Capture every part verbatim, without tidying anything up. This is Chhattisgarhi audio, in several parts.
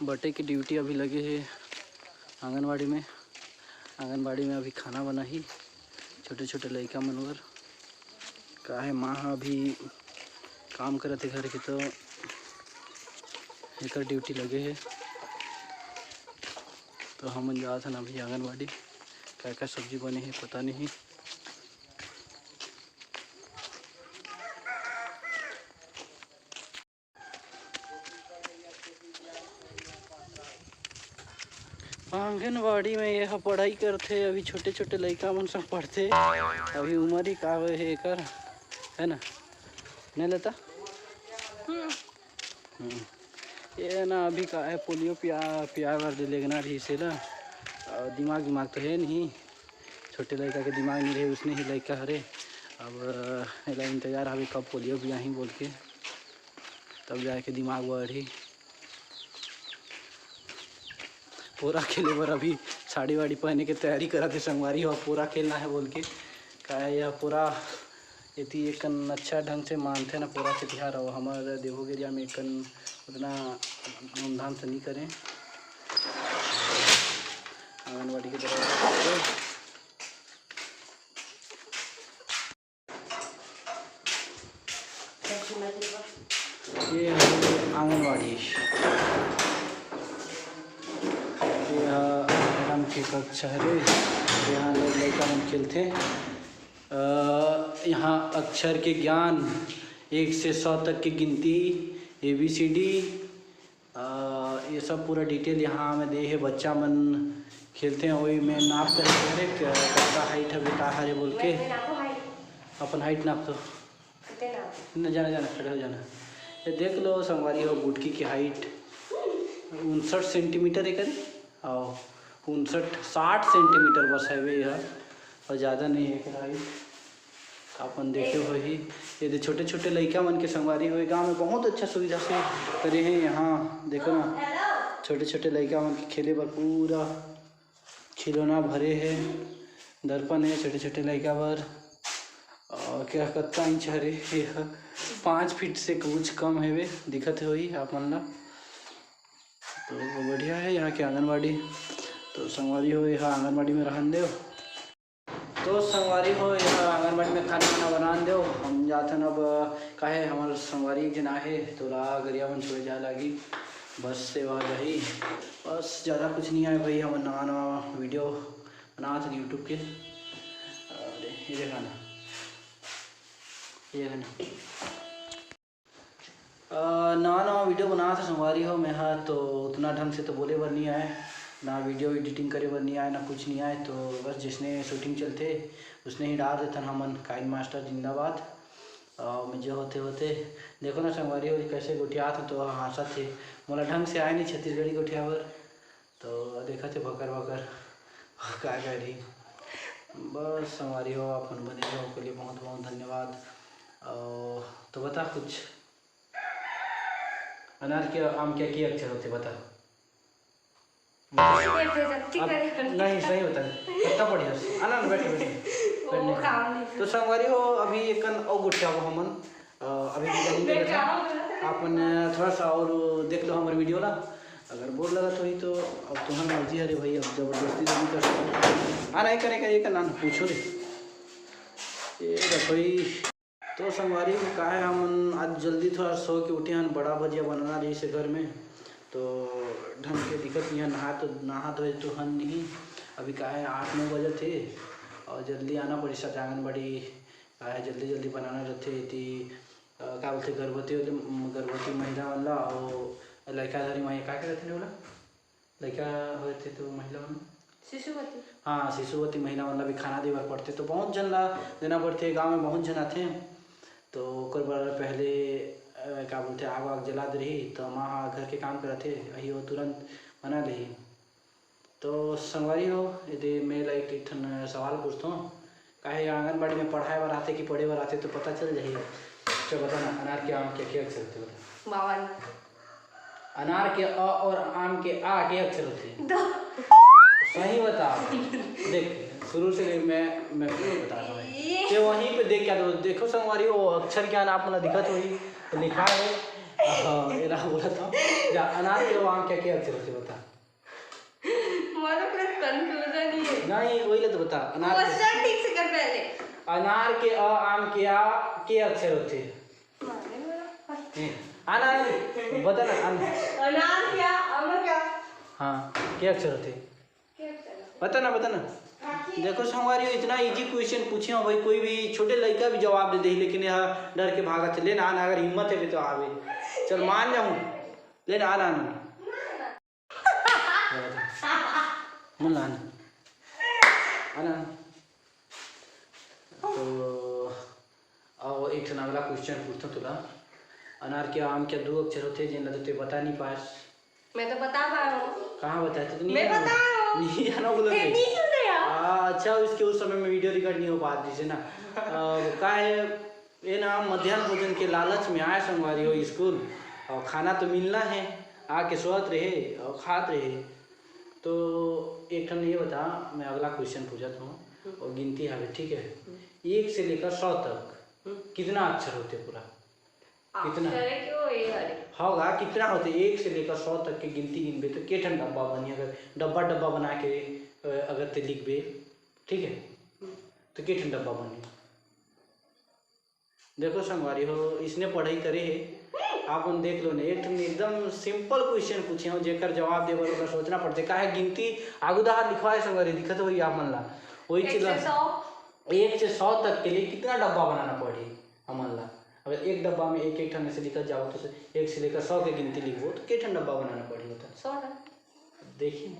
बटे के ड्यूटी अभी लगे हे आंगनबाड़ी में। आंगनबाड़ी में अभी खाना बनाही छोटे छोटे लइका मन बर। का हे, माँ ह अभी काम करत हे घर के, तो एकर ड्यूटी लगे हे। तो हमन जात हन अभी आंगनबाड़ी। का का सब्जी बने हे, पता नहीं। आंगनबाड़ी में ये ह पढ़ाई करथे, अभी छोटे छोटे लइका मन संग पढ़थे, अभी उम्र ही का होए हे एकर, है ना? नहीं लेता। हम्म। ये ना अभी का है, पोलियो पिया पिया बर दे लेगना रही से ला। और दिमाग दिमाग तो है नहीं, छोटे लड़का के दिमाग नहीं रहे, उसने ही लड़का हरे। अब एला इंतजार हवे कब पोलियो पियाही बोल के, तब जाके दिमाग बढ़ी। पूरा खेले बर अभी साड़ी वाड़ी पहने के तैयारी करत हे संगवारी हो, पूरा खेलना है बोल के। का है यह पूरा एती एकन अच्छा ढंग से मानथे ना पूरा के तिहार, और हमर देवो area में एकन उतना धूमधाम से नहीं करें। आंगनबाड़ी के दरवाजा खोले। ये है आंगनबाड़ी। ये ह मैडम के कक्ष हरे, यहाँ लोग लइका मन खेलथे। अ, यहाँ अक्षर के ज्ञान, एक से सौ तक के गिनती, ए बी सी डी, अ, ये सब पूरा detail यहाँ में दे हे। बच्चा मन खेलथे, वही में नाप करे हरे, क-, कतका height हवे, का हरे बोल के। अपन height नाप तो। न जाना, जाना, खड़े हो जाना। ये देख लो संगवारी हो, गुटकी के height उनसठ सेंटीमीटर एकर, और उनसठ, साठ सेंटीमीटर बस हवे यह, और ज़्यादा नहीं है एकर height। अपन देखे होही, ये दे छोटे छोटे लइका मन के संगवारी हो, गांव में बहुत अच्छा सुविधा से करे हैं। यहाँ देखो ना, छोटे छोटे लइका मन के खेले बर पूरा खिलौना भरे हे, दर्पण हे छोटे छोटे लइका बर। और क्या, कत्ता इंच हरे ये ह? पाँच फीट से कुछ कम हेवे, दिखत होही आप मन ला। तो बढ़िया है यहाँ के आंगनबाड़ी। तो संगवारी हो, यहाँ आंगनबाड़ी में रहन देव। तो संगवारी हो, यहाँ आंगनबाड़ी में खाना वाना बनान देव। हम जाथन अब, काहे हमर संगवारी एक जन आहे, तोला गरिया मन छोड़े जाए लागी। बस सेवा जाही, बस ज़्यादा कुछ नहीं आए भाई। हमर नवा नवा video बनात हन YouTube के। अरे ये देखा ना, ये है ना। अ, नवा नवा video बनात हन संगवारी हो, मैं हा तो उतना ढंग से तो बोले बर नहीं आए, ना video editing करे बर नहीं आए, ना कुछ नहीं आए। तो बस जिसने shooting चलथे उसने ही डाल देथन हमन। काइन मास्टर जिंदाबाद। अउ मैं जो होते होते देखो ना संगवारी हो कैसे गोठियात हूँ तो हाँसत हे। मोला ढंग से आए नहीं छत्तीसगढ़ी गोठिया बर, तो देखत हे भकर भकर। का करी, बस संगवारी हो, आप मन बने रहो, ओकर लिए बहुत बहुत धन्यवाद। अउ तो बता कुछ, अनार के आम के के अक्षर होथे, बता। ये बेइज्जती अब करे कर नहीं, सही बता, कितना बढ़िया से। आ ना, बैठ, बैठ, बैठ। ओ, काम नहीं। तो संगवारी हो, अभी एकन अउ गोठियाबो हमन। अ, अभी भी नहीं मैं करत हन। काम करत हन। आप मन थोड़ा सा और देख लो हमर video ला। अगर बोर लगत होही तो अब तुम्हार मर्जी हरे भाई, अब जबरदस्ती तो नहीं कर सकते। हाँ, नहीं करे, करे का ना, पूछो रे। ये रसोई। तो संगवारी हो, का हे, हमन आज जल्दी थोड़ा सो के उठे हन, बड़ा भजिया बनाना रहिस हे घर में, तो ढंग के दिखत नहीं हे, नहा तो, नहा धोए तो हन नहीं। अभी का हे, आठ नौ बजत हे और जल्दी आना पड़िस आज आंगनबाड़ी। का हे, जल्दी जल्दी बनाना रहथे, एती, अ, का बोलथे, गर्भवती वाले, म, गर्भवती महिला मन ला, अउ लइका धरी महिला, का कहथे ओला? लइका होथे तो महिला मन? शिशुवती। हाँ, शिशुवती महिला मन ला भी खाना दे बर पड़थे, तो बहुत झन ला देना पड़थे। गाँव में बहुत झन आथे, तो ओकर बर पहले, अ, का बोलथे, आग वाग जला दे रही, तो माँ हा घर के काम करत हे, अही वो तुरंत बना लेही। तो संगवारी हो, यदि मैं ला एक ठन सवाल पूछथों, काहे आंगनबाड़ी में पढ़ाए बर आथे कि पढ़े बर आथे, तो पता चल जाही। चल बता ना, अनार के आम के के अक्षर होथे, बता। बावन। अनार के अ और आम के आ के अक्षर होथे। दो। सही बता। देख, शुरू से ले मैं, मैं बता रहा हूँ। ये। ते वहीं पे देख क्या दो, देखो संगवारी, वो अक्षर ज्ञान आप मन ला दिखत होही, तो लिखा है हाँ, ये ना बोला था। जा, अनार के आम क्या, क्या अक्षर होथे, बता। मोला पूरा कन्फ्यूजन ही है। नहीं, वही ले तो बता। अनार के, क्वेश्चन ठीक से कर पहले। अनार के अ, आम के आ, के अक्षर होथे? माने वाला। ए, आना, आना, बता ना, आना। अनार क्या, आम क्या? हाँ, के अक्षर होथे? क्या अक्षर? बता ना, बता ना। देखो संगवारी हो, इतना इजी क्वेश्चन पूछे हो भाई, कोई भी छोटे लड़का भी जवाब दे दे, लेकिन यह डर के भागत हे। ले ना, आना, अगर हिम्मत है तो आवे। चल मान जाऊँ। ले ना, आना, आना। मन ला, आना। आना। तो अब एक ठन अगला क्वेश्चन पूछथों तुला। अनार के आम के दू अक्षर होथे, जेन ला तो ते बता नहीं पास। मैं तो बता पाया हूँ। कहाँ बताए? तो नहीं मैं जाना। बताया हूँ। नहीं जाना बोला फिर नहीं। नहीं क्यों गया? आ, अच्छा, इसके उस समय में वीडियो रिकॉर्ड नहीं हो पाती थी ना। आ, का है, ये ना मध्यान्ह भोजन के लालच में आए संगवारी हो स्कूल, और खाना तो मिलना है, आके सोत रहे और खात रहे। तो एक ठन ये बता, मैं अगला क्वेश्चन पूछत हूँ, और गिनती हवे, ठीक है? एक से लेकर सौ तक कितना अक्षर होथे पूरा? कितना? अक्षर है कि वो ये वाले? होगा, कितना होथे? एक से लेकर सौ तक के गिनती गिनबे तो के ठन डब्बा बनही? अगर डब्बा डब्बा बना के, अ, अगर ते लिखबे, ठीक है, तो के ठन डब्बा बनही? देखो संगवारी हो, इसने पढ़ाई करे हे, आप मन देख लो ने, एक ठन एकदम सिंपल क्वेश्चन पूछे हो, जेकर जवाब दे बर ओकर सोचना पड़थे। काहे गिनती आगू डहार लिखवाए संगवारी, दिखत होही आप मन ला, वही एक चीज से ला। सौ। एक से सौ तक के लिए कितना डब्बा बनाना पड़ही हमन ला? अगर एक डब्बा में एक एक ठन से लिखत जाओ, तो से एक से लेकर सौ के गिनती लिखबो, तो के ठन डब्बा बनाना पड़ही होता? सौ ना। देखिए,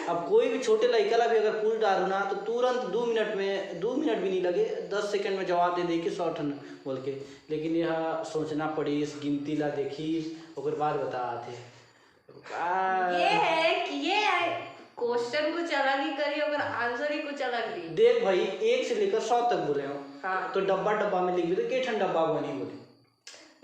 अब कोई भी छोटे लड़का ला भी अगर पूछ डारो ना, तो तुरंत दो मिनट में, दो मिनट भी नहीं लगे, दस सेकंड में जवाब दे दे कि सौ ठन बोल के। लेकिन यह सोचना पड़िस, गिनती ला देखिस, ओकर बाद बता आथे। का- ये है कि ये क्वेश्चन कुछ अलग ही करी, अगर आंसर ही कुछ अलग दी। देख भाई, एक से लेकर सौ तक बोले हो, हाँ। तो डब्बा डब्बा में लिखबे तो के ठन डब्बा बनही बोले।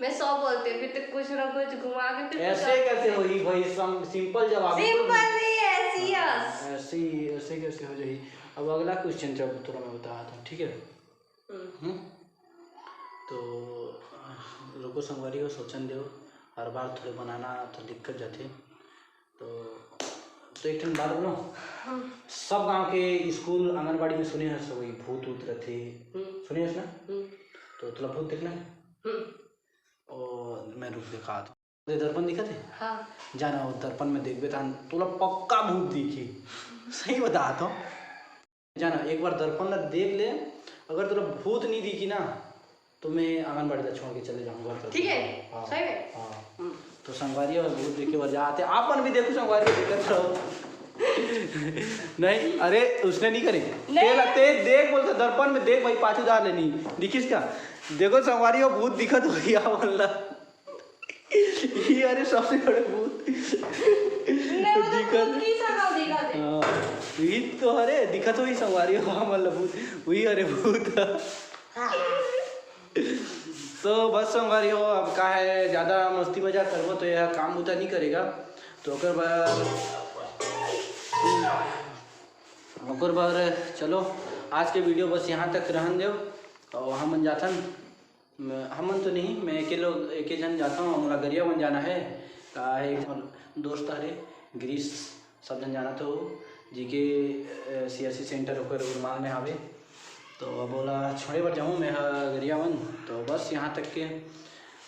मैं सौ बोलते, फिर तो कुछ ना कुछ घुमा के फिर कुछ ऐसे और- कैसे होही भाई? सम-, सिंपल जवाब है। सिंपल नहीं है, सीरियस। ऐसे ही, ऐसे कैसे हो जाही? अब अगला क्वेश्चन जब तोरा मैं बता दूँ, ठीक है? हम्म। हम्म? तो अ, रुको संगवारी हो, सोचन देव, हर बार थोड़े बनाना तो दिक्कत जाथे। तो तो एक ठन बात बोलो, सब गांव के स्कूल आंगनबाड़ी में सुने हस वही भूत उत रथे, हम्म। सुने हस ना? हम्म। तो तोला भूत देखना है? हम्म। ओ, मैं रुक दिखा दो। दर्पण दिखत हे? हाँ। जाना, वो दर्पण में देखबे तहान तोला पक्का भूत दिखी। सही बता तो। जाना, एक बार दर्पण ला देख ले, अगर तोला भूत नहीं दिखी ना, तो मैं आंगनबाड़ी ला छोड़ के चले जाऊँ घर तक। ठीक है, हाँ, सही है। हाँ। हम्म। तो संगवारी और भूत देखे बर जाते, आप मन भी देखो संगवारी, देखत रहो। नहीं, अरे उसने नहीं करे। नहीं। तेला ते देख बोलता दर्पण में देख भाई, पाछू डार लेनी, दिखिस का? देखो संगवारी और भूत दिखत होही आप मन ला। ये अरे सबसे बड़े भूत। नहीं, वो तो दिखत खुद की शक्ल दिखा दे। हाँ, वही तो अरे दिखत होही संगवारी हो, मतलब भूत, वही अरे भूत। तो बस संगवारी हो, अब का है, ज़्यादा मस्ती मजाक करबो तो यह काम बुता नहीं करेगा। तो ओकर बर, ओकर बर चलो, आज के वीडियो बस यहाँ तक रहन देव। और हमन जाथन, मैं, हमन तो नहीं, मैं एके लोग, एके झन जाता हूँ, मोला गरियाबंद जाना है। का है, एक मोर दोस्त हरे गिरीश, सब झन जानत हो, जी के, अ, सी आर सी सेंटर ओकर उरमांग में आवे। तो अब ओला छोड़े बर जाऊँ मैं ह गरियाबंद। तो बस यहाँ तक के, अ,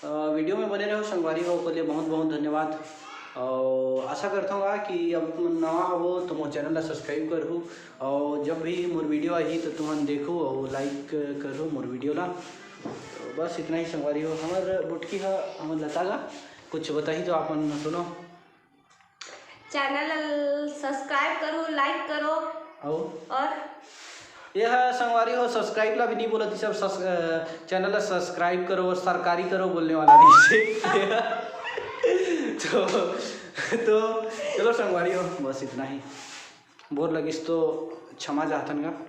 वीडियो में बने रहो संगवारी हो, ओकर लिए बहुत बहुत धन्यवाद। और आशा करता हूँ कि अब तुम नवा हवो तो मोर चैनल ला सब्सक्राइब करहू, और जब भी मोर वीडियो आही तो तुमन देखो और लाइक करो मोर वीडियो ला। तो बस इतना ही संगवारी हो। हमर बुटकी ह, हमर लता गा कुछ बताही तो आप मन सुनो। चैनल सब्सक्राइब करो, लाइक करो। आओ। और ये है संगवारी हो, सब्सक्राइब ला भी नहीं बोला थी सब, सब्स-, अ, चैनल ला सब्सक्राइब करो और सरकारी करो बोलने वाला नहीं से। तो, तो चलो संगवारी हो, बस इतना ही। बोर लगिस तो क्षमा चाहतन गा।